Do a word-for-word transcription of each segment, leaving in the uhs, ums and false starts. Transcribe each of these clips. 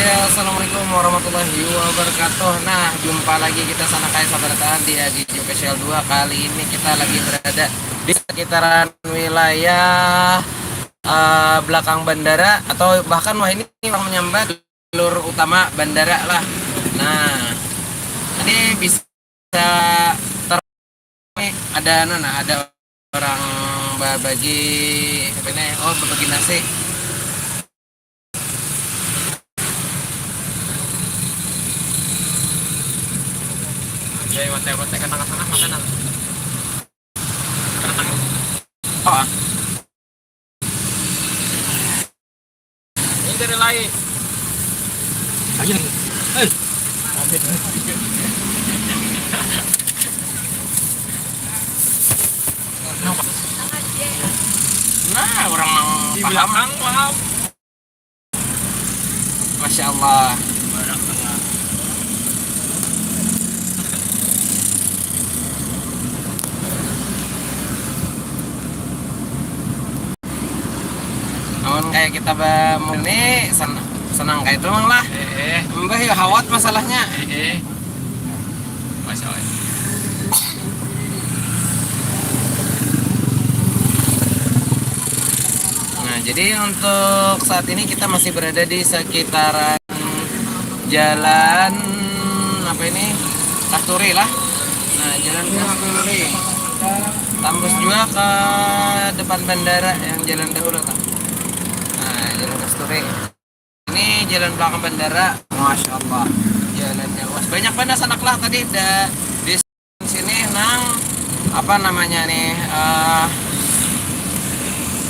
Assalamualaikum warahmatullahi wabarakatuh. Nah, jumpa lagi kita sanak ai sabarataan di Adi Special dua. Kali ini kita lagi berada di sekitaran wilayah eh, belakang bandara, atau bahkan wahini orang menyambat jalur utama bandara lah. Nah, ini bisa ter ada anu, nah, ada orang babagi apa ini? Oh, babagi nasi. Oke, mate mate ke tengah-tengah makanan. Oh. Ini dari lai. Ayo. Eh. Nah, orang mau di paham. Belakang, paham. Masya Allah. Barakallah. Namun kayak kita ba- ini sen- senang kayak itu mang lah. Eh, eh. Mbah ya hawat masalahnya. Eh, eh. Masya Allah. Nah, jadi untuk saat ini kita masih berada di sekitaran jalan apa ini? Kasturi lah. Nah, jalan Kasturi. Tambus juga ke depan bandara yang jalan dahulu tuh. Nah, jalan Kasturi. Ini jalan belakang bandara, masya Allah, jalannya luas. Banyak banget sanak lah tadi da, di sini nang apa namanya nih eh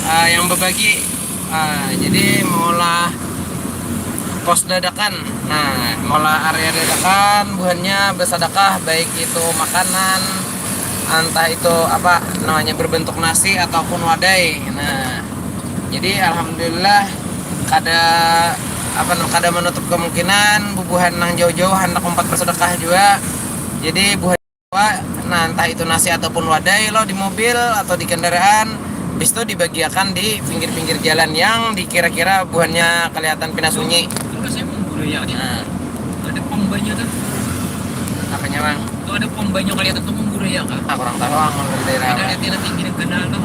eh, yang berbagi. Ah, jadi maulah pos dadakan. Nah, maulah area dadakan, buhannya bersedekah, baik itu makanan, entah itu apa namanya, berbentuk nasi ataupun wadai. Nah, jadi alhamdulillah kada apa kada menutup kemungkinan bubuhan nang jauh-jauh hendak umpat bersedekah juga. Jadi buhan nah, entah itu nasi ataupun wadai lo di mobil atau di kendaraan, bis itu dibagiakan di pinggir-pinggir jalan yang dikira-kira buhannya kelihatan pina sunyi. Terus saya mau budaya aja. Nah. Ada pom banyu tuh. Apanya, Bang? Tuh ada pom banyu kelihatan tuh mau budaya kah? Ah, kurang tahu, Bang, kalau dari daerah. Ada lihat pinggir kenal tuh.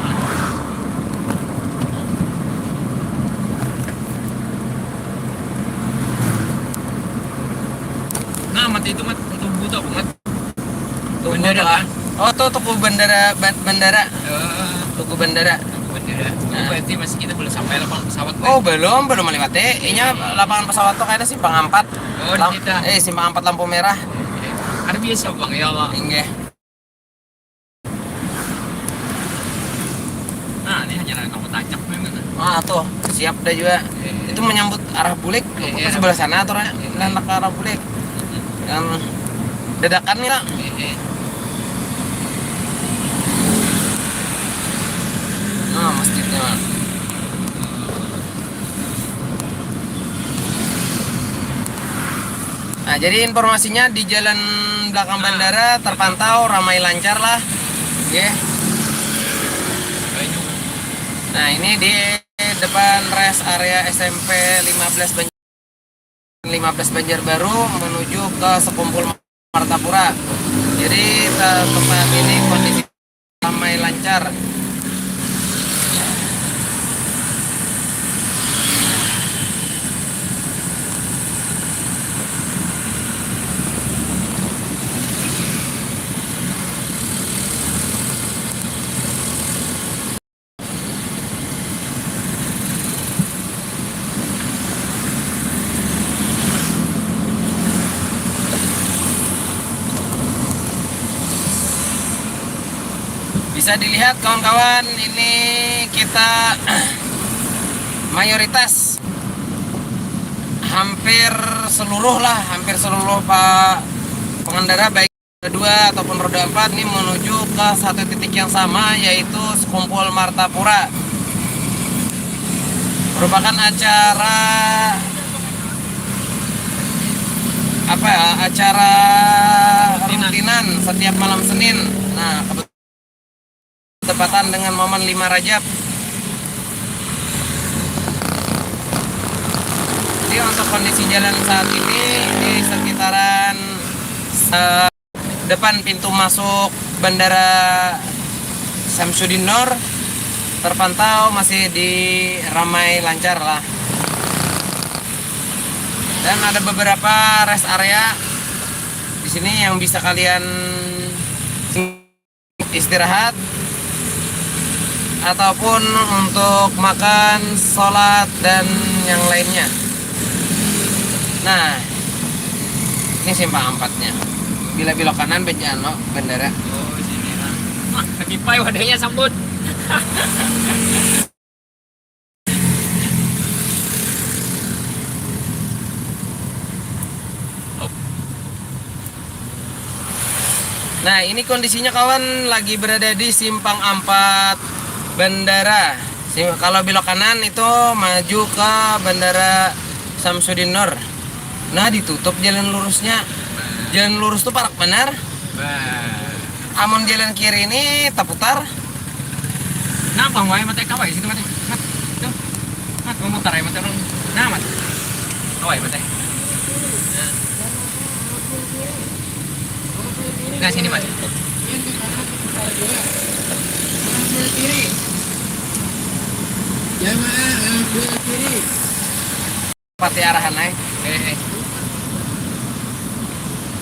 Nah, mati itu mat untuk buta mat. Tuku bandara tuh, ah. Oh, tuh tuku bandara, ban- bandara. Tuku bandara. Tuku bandara. Nah. Berarti masih kita belum sampai lapangan pesawat. Oh, belum, belum melewati. Inya lapangan pesawat tuh kayaknya simpang empat. Oh, lamp- eh, simpang empat lampu merah. Ada biasa, Bang, ya Allah. Inggih. Nah, ini hanya kamu tajak memang. Ah, tuh, siap dah juga. Itu menyambut arah bulik, eh, ke sebelah sana tuh, Ra. Nah, ke arah bulik. Yang dadakan nih, Ra. Nah, masjidnya. Nah, jadi informasinya di jalan belakang bandara terpantau ramai lancar lah. Oke. Nah, ini di depan rest area S M P lima belas Banjar, lima belas Banjarbaru menuju ke Sekumpul Martapura. Jadi, te- tempat ini kondisi ramai lancar. Bisa dilihat, kawan-kawan, ini kita mayoritas hampir seluruh lah, hampir seluruh pa- pengendara baik roda dua ataupun roda empat ini menuju ke satu titik yang sama, yaitu Sekumpul Martapura. Merupakan acara apa ya, acara rutinan setiap malam Senin. Nah, kebetulan bertepatan dengan momen lima Rajab. Jadi untuk Kondisi jalan saat ini di sekitaran, eh, depan pintu masuk Bandara Samsudinur terpantau masih di ramai lancar lah. Dan ada beberapa rest area di sini yang bisa kalian istirahat ataupun untuk makan, sholat, dan yang lainnya. Nah, ini simpang ampatnya. Bila belok kanan, bejalan lo bandara. Oh, sini lah. Wah, lebih pai wadahnya sambut. Nah, ini kondisinya kawan lagi berada di simpang ampat bandara. Kalau belok kanan itu maju ke Bandara Samsudinur. Nah, ditutup jalan lurusnya. Jalan lurus tuh parak benar. Amun jalan kiri ini taputar. Nah, bang, wai mate kawai situ mate. Mat, tuh. Mat, memutar ya mate orang. Nah, mat. Kawai mate. Nah, sini, mat. Jamaah ambil kiri. Pati arahan ai. Eh, eh.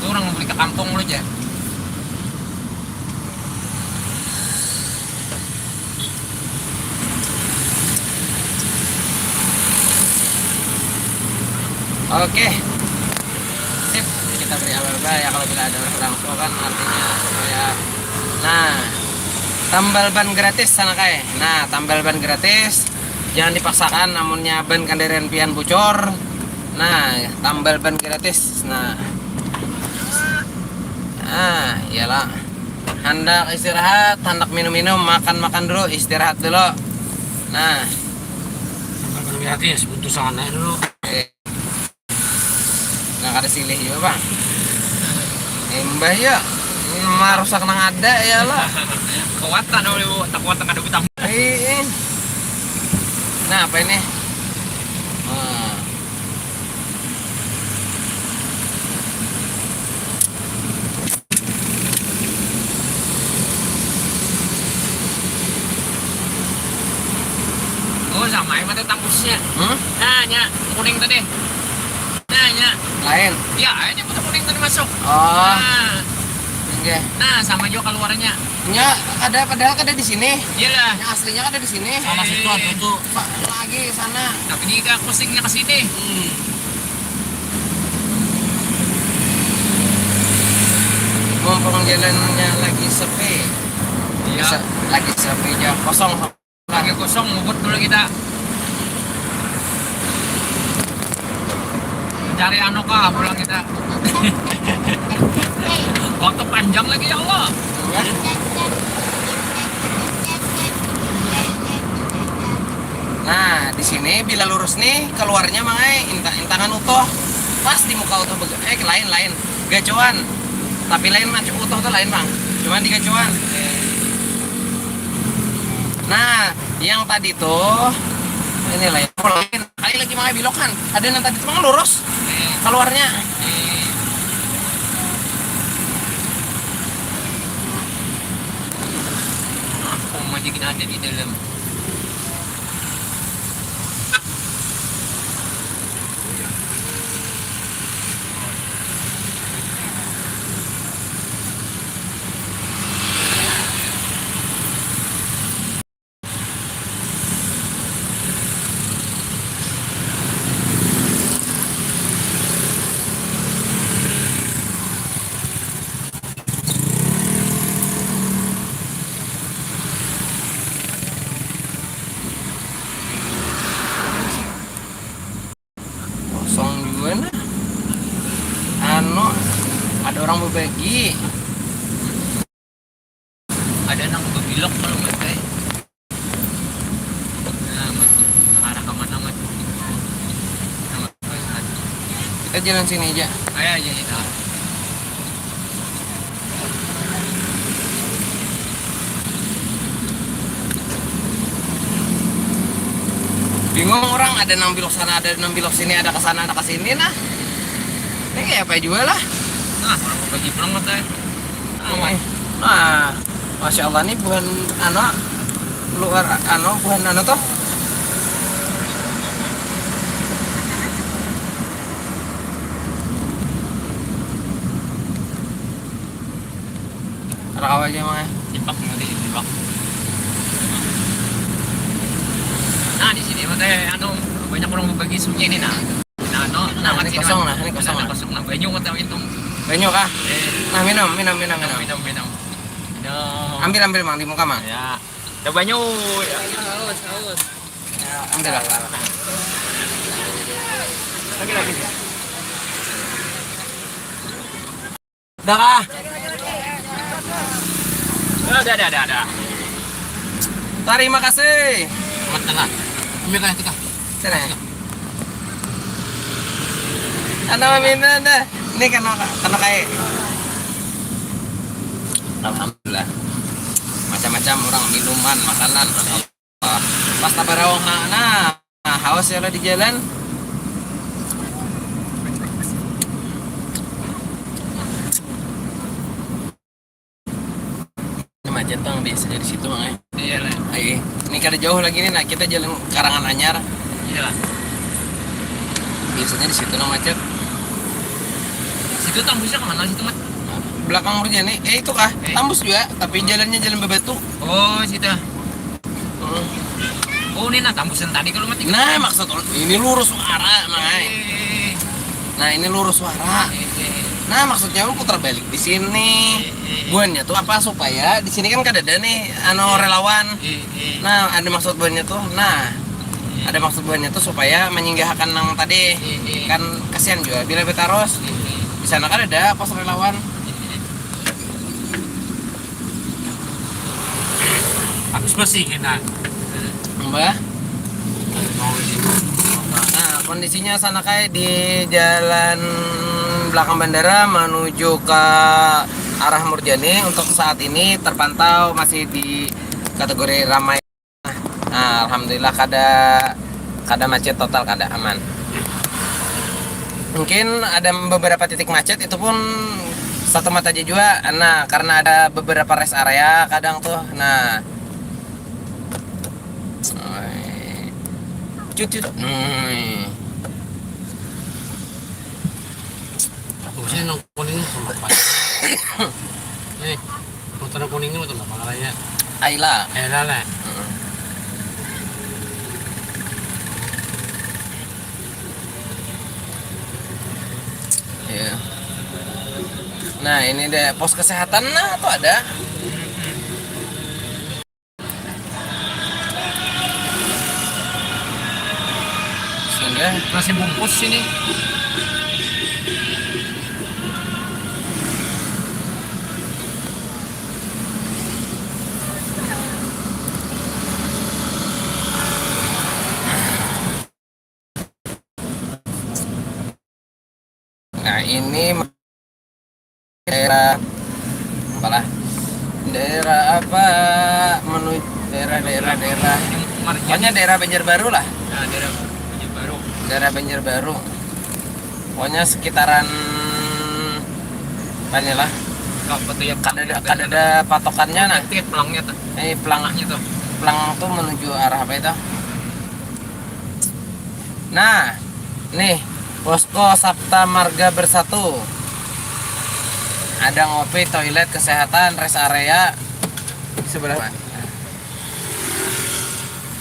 Itu orang mau beli ke kampung lu aja. Oke. Sip, kita beri alaba ya kalau bila ada orang tua kan artinya supaya, nah, tambal ban gratis sana kai. Nah, tambal ban gratis. Jangan dipaksakan, amunnya ban kendaraan pian bocor, nah, tambal ban gratis. Nah. Nah, iyalah. Handak istirahat, handak minum-minum, makan-makan dulu, istirahat dulu. Nah. Tambal ban gratis, butuh sana dulu. Eh. Nah, kada silih juga, Bang. Imbah ya, marusak nang ada ya lah. Kekuatan oleh tak kuat kada utang. Iya. Nah, apa ini? Nah. Oh, sama aja mata tambusnya. Hmm? Nah, nya, kuning tadi. Nah, nya. Lain. Ya, aja mata kuning tadi masuk. Oh. Nah. Oke. Nah, sama juga keluarnya. Nya ada, padahal kada di sini. Iyalah. Yang aslinya kada di sini. Salah situ ada tuh. Pak, lagi sana. Tapi ini pusingnya ke sini. Hmm. Mumpung jalannya lagi sepi. Iya. Bisa lagi sepi aja, kosong. Lagi kosong, ngubut dulu kita. Cari anu kah pulang kita. Waktu panjang lagi ya Allah. Nah, di sini bila lurus nih keluarnya mangai inta-, intangan utuh. Pas di muka utuh bega-, eh, lain, lain. Gacuan. Tapi lain macam utuh tuh lain, Bang. Cuman di gacuan. Nah, yang tadi tuh ini lain. Lain. Kali lagi mangai bilokan. Ada yang tadi tuh mangai lurus. Keluarnya. Apa aja kita ada di dalam. Kosong juga nah. Anu, ada orang berbagi. Ada nang bebilok kalau nggak saya. Nah, mat. Arah ke mana, mat? Nah, mat. Kita jalan sini aja. Ayo aja kita. Bingung orang, ada nang bilok sana, ada nang bilok sini, ada ke sana, ada ke sini nah. Ini kayak apa juga lah. Nah, orang bagi pulang mata. Nah, masya Allah nih buhan anu luar anu buhan anu tuh. Rakawa aja mah. Tipak nanti tipak. Nah, di sini mah teh anu banyak orang berbagi sunyi ini nah. Nah, no, nah, ini kosong nah, ini kosong nah. Kosong nah, banyu mah teh itu. Banyu kah? Eh. Nah, minum, minum, minum, minum. Minum, minum. Minum. Ambil, ambil, Mang, di muka, Mang. Ya. Ada banyu. Ya, haus, haus. Ya, ambil lah. Lagi, lagi. Dah kah? Ada, ada, ada, ada. Terima kasih. Amat tengah. Ambil kah kita? Sini. Anda meminta dah. Ini kena kena kayak. Alhamdulillah. Macam-macam orang minuman, makanan. Pas tabarawang ha, nah, nah, haus ya lah di jalan. Ini macet bang, biasanya di situ bang ya. Iya lah. Ayo, ini kada jauh lagi nih, nah kita jalan Karangan Anyar. Iya lah. Biasanya di situ nang macet. Situ tambusnya kemana situ mat? Belakang Murjani, eh itu kah? Eh. Tambus juga, tapi jalannya jalan bebatu. Oh situ. Hmm. Oh ini nah tambusan tadi kalau mati. Nah maksud ini lurus suara nah. Eh. Nah ini lurus suara. Eh, eh. Nah maksudnya putar balik di sini. Eh, eh. Buannya tuh apa supaya di sini kan kadada nih anu relawan. Eh, eh. Nah ada maksud buannya tuh. Nah ada maksud buannya tuh supaya menyinggahakan nang tadi. Eh, eh. Kan kasihan juga bila betarus. Eh, eh. Di sana kan ada pos relawan. Eh, eh. Habis bersih kita. Mbah. Nah, kondisinya sana kayak di jalan belakang bandara menuju ke arah Murjani untuk saat ini terpantau masih di kategori ramai. Nah, alhamdulillah kada kada macet total, kada aman. Mungkin ada beberapa titik macet itu pun satu mata aja juga. Nah, karena ada beberapa rest area kadang tuh. Nah. Cut, cut. Hmm. Aku sih nang kuning sama apa? Eh, motor kuning itu apa namanya? Ayla. Ayla lah. Iya. Nah, ini deh pos kesehatan nah tuh ada. Sudah. Nasi bungkus sini. Nah, ini daerah apalah? Daerah apa? Menuju daerah-daerah daerah. Pokoknya daerah Banjarbaru lah. Nah, daerah Banjarbaru. Daerah Banjarbaru. Pokoknya sekitaran apa nih lah? Apa tuh ya? Kada ada, kada ada patokannya nah. Itu ya pelangnya tuh. Eh, pelang. Pelangnya tuh. Pelang tuh menuju arah apa itu? Nah, nih, posko Sabta Marga Bersatu. Ada ngopi, toilet, kesehatan, rest area sebelah mana?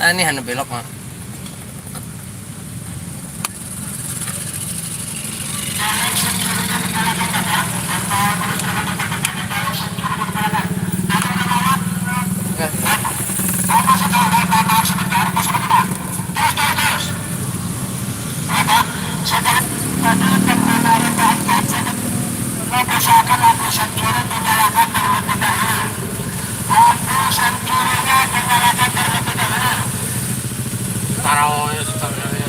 Nah, ini anu belok, Mak. Tarau aja tutorialnya.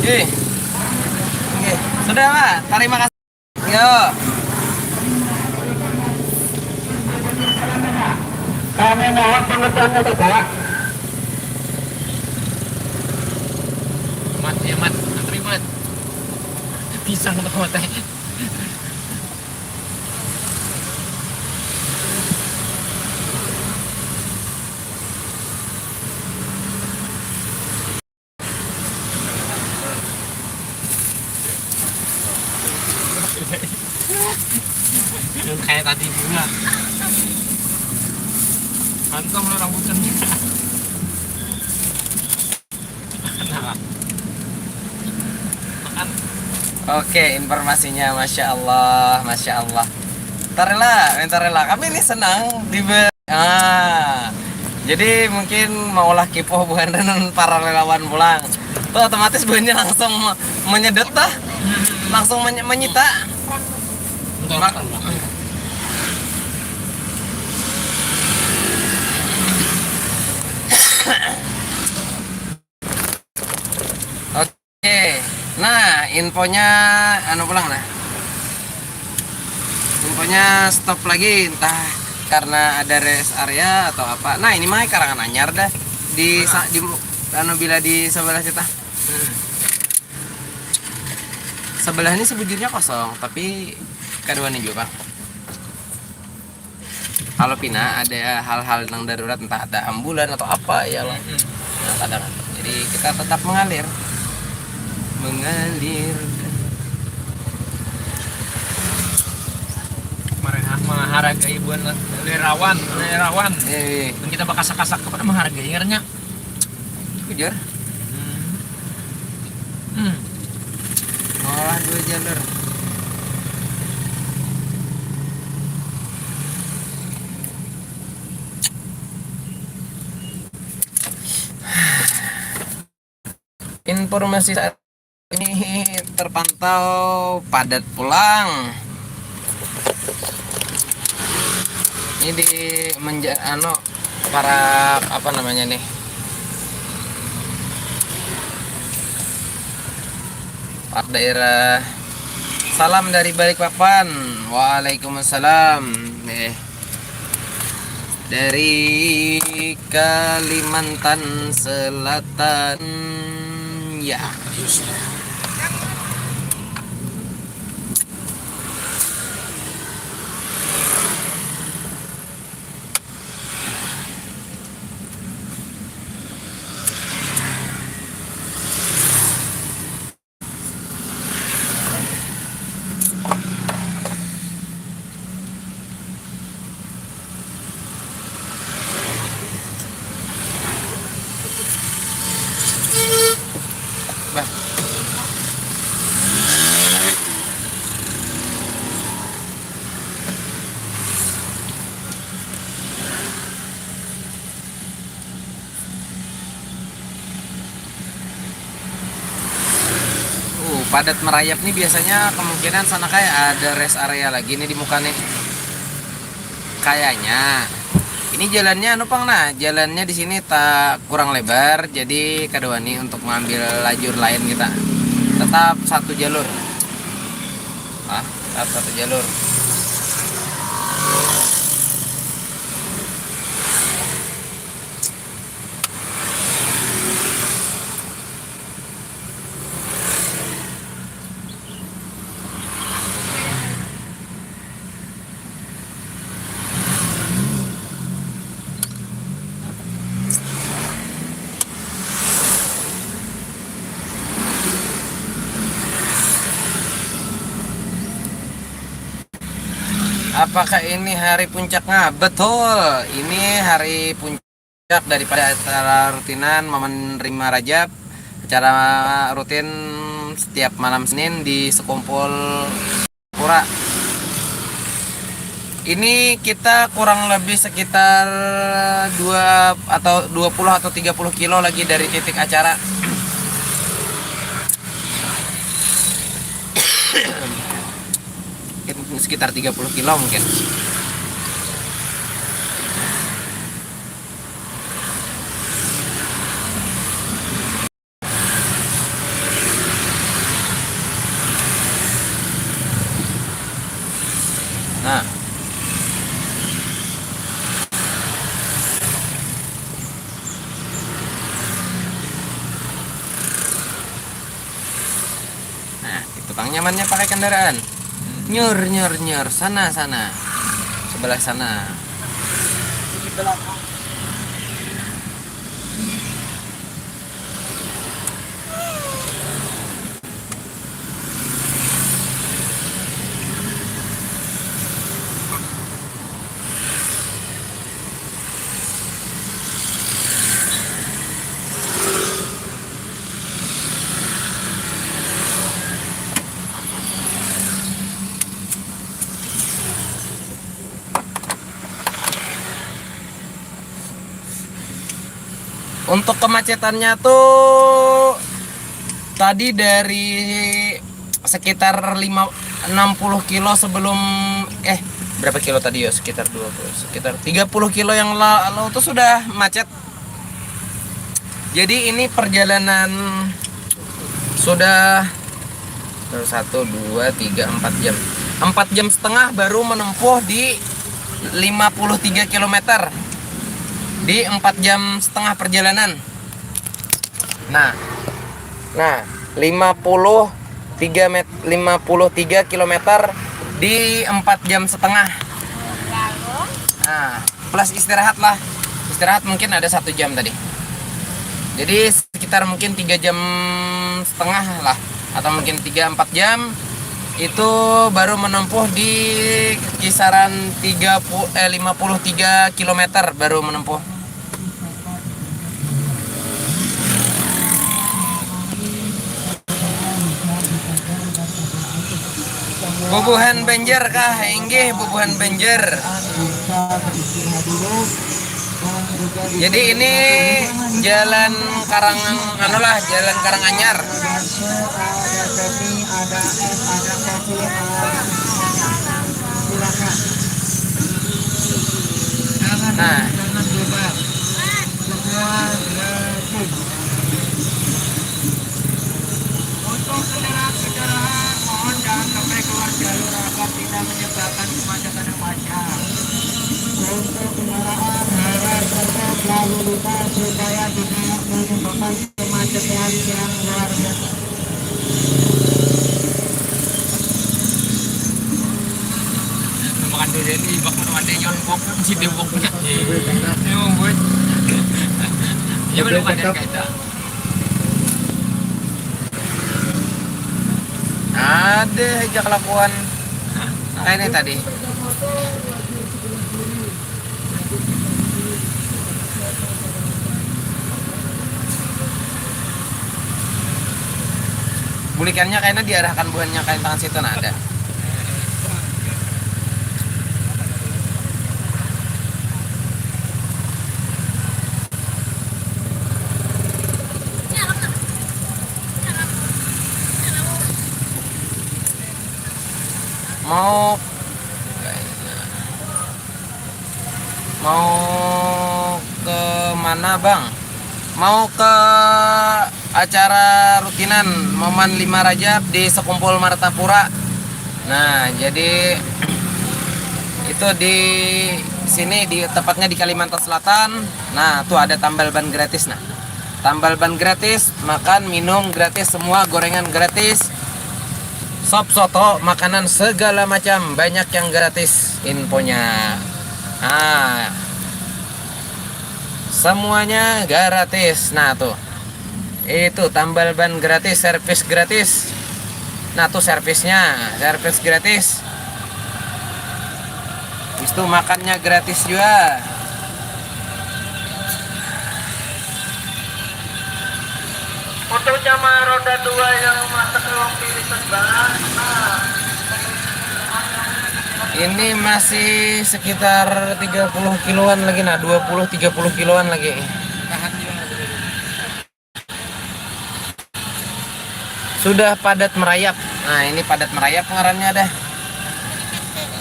Oke. Oke. Sudah, Pak. Terima kasih. Yo. Kami mohon pengertiannya, Bapak. Mat, ya, Mat. Antri, Mat. Pisang, Mat. Yang kayak tadi juga. Kantong lo rambutan. Makan. Oke, informasinya, masya Allah, masya Allah. Tarela, mentarela. Kami ini senang di ah, jadi mungkin maulah kipoh buhan dan para relawan pulang. Tuh otomatis buhannya langsung me- menyedot dah. Langsung menye- menyita. Mak- Oke, nah, infonya anu pulang, nah. Infonya stop lagi, entah karena ada rest area atau apa. Nah, ini mah karangan anyar dah. Di sa- di anu, bila di sebelah kita. Sebelah ini sebujurnya kosong, tapi kaduanya juga. Kalau pina ada hal-hal yang darurat, entah ada ambulan atau apa ya lah. Nah, kadang. Jadi kita tetap mengalir. Mengalir. Mereka menghargai buan lah. Lerawan, lerawan. Eh, dan kita bakasak-kasak kepada menghargai, karena bujur. Hmm. Hmm. Malah dua jalur. Informasi saat ini terpantau padat pulang. Ini di menja- anu, para apa namanya nih? Para daerah. Salam dari Balikpapan. Waalaikumsalam. Eh. Dari Kalimantan Selatan. Ya. Uh, padat merayap nih, biasanya kemungkinan sana kayak ada rest area lagi nih di muka nih. Kayaknya. Ini jalannya anu pang, nah, jalannya di sini tak kurang lebar, jadi kada wani untuk mengambil lajur lain kita. Tetap satu jalur. Ah, tetap satu jalur. Apakah ini hari puncaknya? Betul, ini hari puncak daripada acara rutinan menerima Rajab. Acara rutin setiap malam Senin di Sekumpul Pura. Ini kita kurang lebih sekitar dua atau dua puluh atau tiga puluh kilo lagi dari titik acara. Sekitar tiga puluh kilo mungkin. Nyamannya pakai kendaraan. Nyur, nyur, nyur. Sana, sana. Sebelah sana. Untuk kemacetannya tuh tadi dari sekitar lima enam puluh kilo sebelum, eh, berapa kilo tadi ya? Sekitar dua puluh, sekitar tiga puluh kilo yang lalu tuh sudah macet. Jadi ini perjalanan sudah satu, dua, tiga, empat jam. Empat jam setengah baru menempuh di lima puluh tiga kilometer. Di empat jam setengah perjalanan. Nah, nah, lima puluh tiga met-, lima puluh tiga kilometer di empat jam setengah. Nah, plus istirahat lah. Istirahat mungkin ada satu jam tadi. Jadi sekitar mungkin tiga jam setengah lah, atau mungkin tiga empat jam itu baru menempuh di kisaran tiga puluh, eh, lima puluh tiga kilometer baru menempuh. Bubuhan Banjar kah? Inggih, Bubuhan Banjar. Jadi ini jalan Karang, anu lah, jalan Karanganyar. Nah. Untuk kendaraan-kendaraan, mohon jangan sampai keluar jalur agar tidak menyebabkan kemacetan yang panjang. Untuk kendaraan, harap tetap lalu lintas supaya tidak menyebabkan kemacetan yang luar biasa. Makan durian ni, bak mana mandi, jangan bok, si dia bok punya. Memang buat. Ya, belum ada kita. Ada aja kelakuan kayak ini tadi. Bulikannya kayaknya diarahkan buhannya kain tangan situ, nah, ada. Mau Mau ke mana, Bang? Mau ke acara rutinan Momen lima Rajab di Sekumpul Martapura. Nah, jadi itu di sini, di tepatnya di Kalimantan Selatan. Nah, tuh ada tambal ban gratis, nah. Tambal ban gratis, makan, minum gratis, semua gorengan gratis. Sop, soto, makanan segala macam, banyak yang gratis infonya. Nah, semuanya gratis. Nah, tuh. Itu tambal ban gratis, servis gratis. Nah, tuh servisnya, servis gratis. Habis itu makannya gratis juga. Untuk jamaah roda dua yang masuk ruang pilih sebelah, nah, ini masih sekitar tiga puluh kiloan lagi, nah, dua puluh, tiga puluh kiloan lagi. Sudah padat merayap. Nah, ini padat merayap ngarannya dah.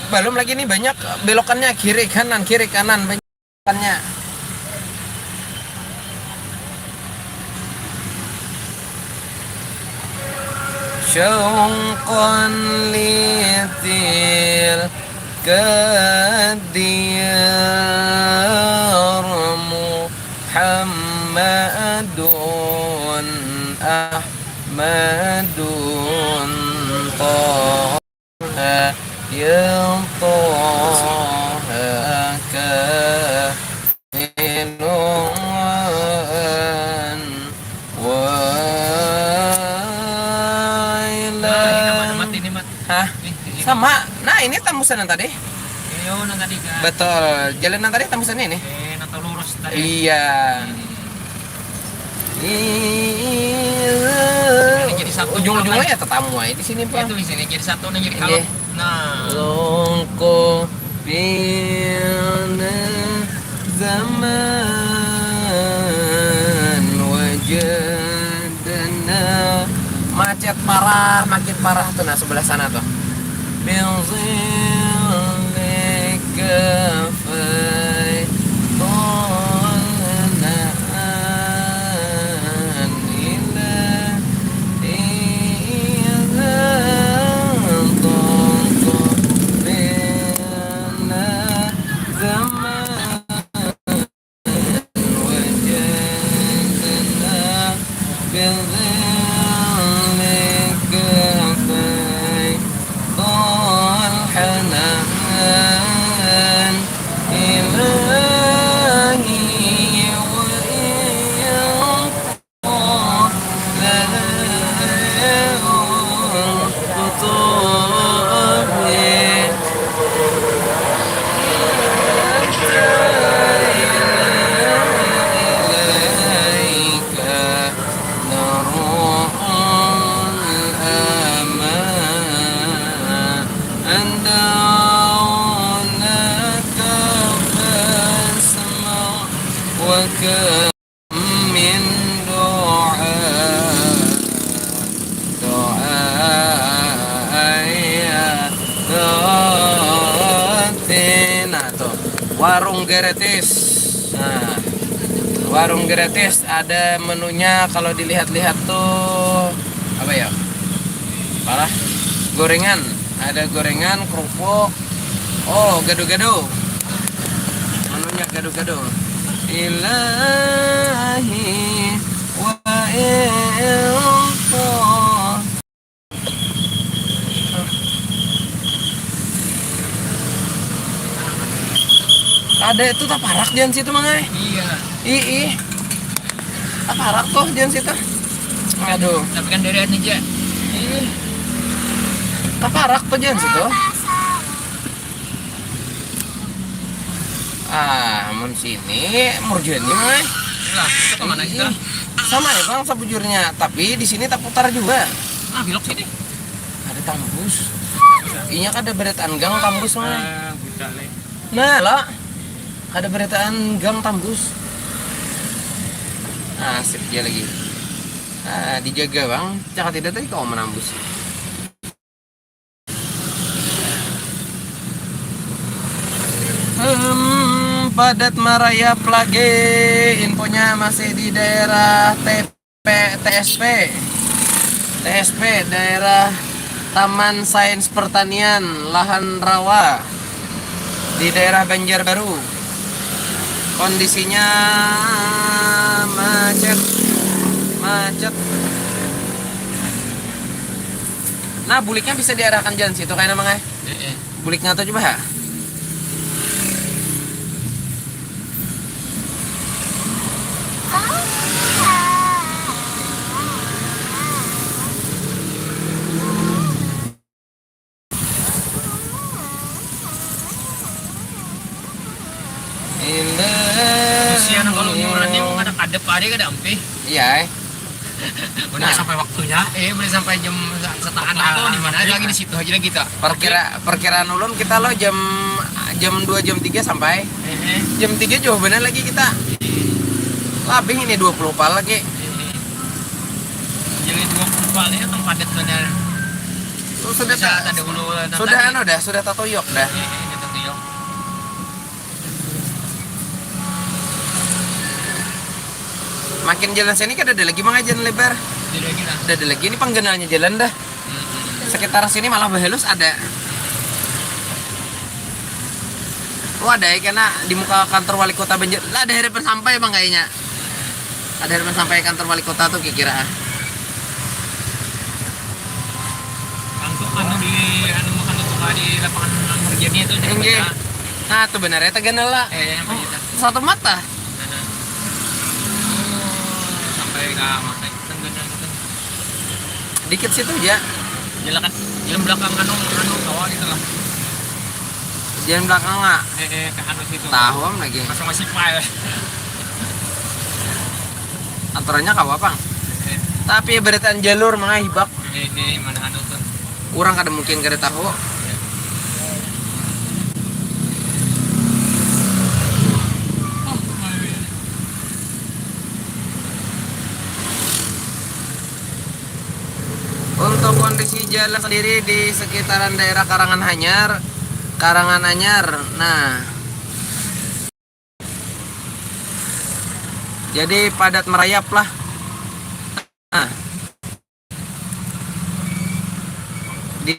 Belum lagi nih, banyak belokannya, kiri kanan, kiri kanan, banyak belokannya. شوقا لتلك الديار محمد أحمد Taha, ya Taha, kailuan wa ilam. Nah, ini mah, ini mah. Hah? Ini, ini. Sama. Nah, ini tambusan yang tadi. Iya, yang tadi kan. Betul. Jalan yang tadi tambusannya ini. Eh, nang lurus tadi. Iya. Ini jadi satu. Ujung-ujungnya ya tetamu aja di sini, Pak. Itu di sini jadi satu nih, jadi kalau. Iya. Nah. Longko bina zaman wajadana. Macet parah, makin parah tuh, nah, sebelah sana tuh. Bil zilli kafai. Min doa, doa ayat dotin. Nah, tuh. Warung gratis. Nah, warung gratis ada menunya, kalau dilihat-lihat tuh apa ya? Apalah? Gorengan. Ada gorengan, kerupuk. Oh, gado-gado. Menunya gado-gado. Ilahi wa illallah. Ada itu taparak di situ, Mang ai. Iya. Ih, ih. Taparak tuh di situ. Aduh. Tapi kan dari aja. Ih. Taparak tuh di situ. Ah, mun sini murjani, Mang ai. Lah, itu kemana kita? Ih, sama ya, Bang, sabujurnya. Tapi di sini tak putar juga. Ah, belok sini. Ada tambus. Inya kada barataan gang tambus, Mang ai. Ah, budak, leh. Nah, lo. Kada barataan gang tambus. Ah, sip dia lagi. Ah, dijaga, Bang. Cakap tidak tadi kau menambus. Hmm, padat marayap lagi. Infonya masih di daerah T P, T S P. T S P, daerah Taman Sains Pertanian, Lahan Rawa, di daerah Banjarbaru. Kondisinya macet, macet. Nah, buliknya bisa diarahkan jalan situ kayaknya, Mang ai. Heeh. Buliknya tuh coba, ha? Kasihan kalau nyurannya kada kadep, ada kada ampih. Iya, eh. Udah sampai waktunya. Eh, udah sampai jam setengah enam tuh, di mana lagi, di situ aja lagi tuh. Perkira-, perkiraan ulun kita lo jam, jam dua, jam tiga sampai. Eh, eh. Jam tiga jauh benar lagi kita. Lebih ini dua puluh pal lagi. Eh, eh. Jadi dua puluh pal ya, tempat padat benar. Oh, sudah. Bisa ta-, ada hulu, sudah tadi. Anu dah, sudah tatuyok dah. Eh, eh, sudah tatuyok. Makin jalan sini kada ada lagi, Mang ai, jalan lebar. Tidak lagi lah. Kada ada lagi, ini pangganalnya jalan dah. Hmm. Sekitar sini malah bahalus ada. Oh, ada ya, kena di muka kantor wali kota Banjar. Lah, ada harapan sampai, Bang, kayaknya. Ada harapan sampai kantor wali kota tuh kira-kira. Kantor Di lapangan Lamborghini itu. Inggih. Nah, tuh benar ya, Teganela. Eh, yang Oh, begitu. Satu mata. Nah, nah. Oh, sampai ke mana? Tengganal itu. Dikit situ aja. Jalan kan, jalan belakang anu, anu, sawah gitu lah. Jalan belakang nggak? Eh, eh, ke anu situ. Tahu am lagi. Masih, masih payah. Aturannya kawa pang. Eh. Tapi berataan jalur mangahibak. Eh, eh, mana anu tuh? Urang kada mungkin kada tahu. Untuk kondisi jalan sendiri di sekitaran daerah Karangan Hanyar, Karangan Anyar, nah, jadi padat merayap lah. Nah, di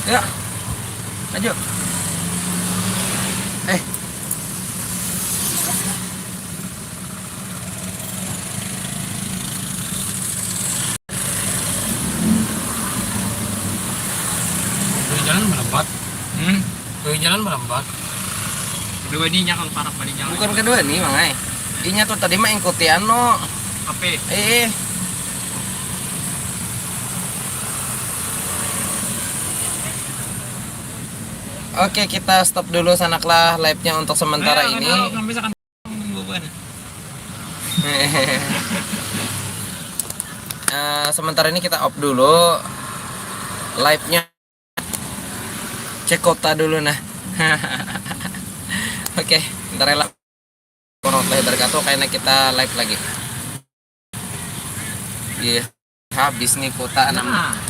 Ya. Ayo. Eh. Dari jalan melambat. Hmm? Dari jalan melambat. Kedua ni nya kalau parak balik jalan. Bukan kedua ni, Mang ai. Inya tuh tadi mah ikuti anu. Apa? Eh, eh. Oke, kita stop dulu sanaklah live-nya untuk sementara ini. Nah, kalau misalkan bubuhan. Eh, sementara ini kita off dulu live-nya. Cek kota dulu nah. Oke, ntar ya lah. Warahmatullahi wabarakatuh, kayaknya kita live lagi. Iya, habis nih kuota enam. Nah.